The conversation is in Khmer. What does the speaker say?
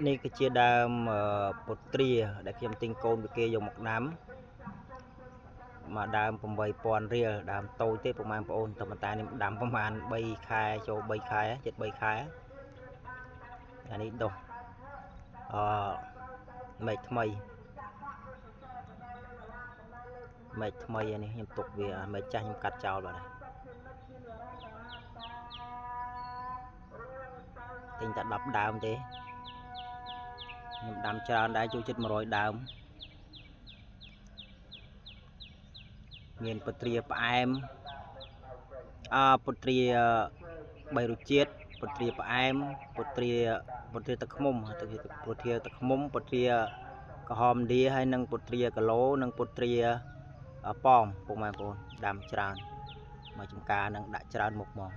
នេះគឺជាដើមពុទ្រាដែលខ្ញុំទិញកូនពីគេយកមកដាំមួយដើម8000រៀលដើមតូចទេពុកម៉ែបងប្អូនតែប៉ុន្តែនេះដាំប្រហែល3ខែចូល3ខែជិត3ខែអានេះដុះអឺមែកថ្មីមែកថ្មីអានេះខ្ញុំទុកវាមែកចាស់ខ្ញុំកាត់ចោលបាទទិញតែ10ដើមទេខ្ញុំដាំច្រើនដែរចូលចិត្ត100ដើមមានពុទ្រាផ្អែមអពុទ្រាបីរសជាតិពុទ្រាផ្អែមពុទ្រាពុទ្រាទឹកឃ្មុំទឹកពុទ្រាទឹកឃ្មុំពុទ្រាក្រហមឥណ្ឌាហើយនិងពុទ្រាគីឡូនិងពុទ្រាប៉ោមពុកម៉ែបងប្អូនដាំច្រើនមកចំការនឹងដាក់ច្រើនមុខហ្មង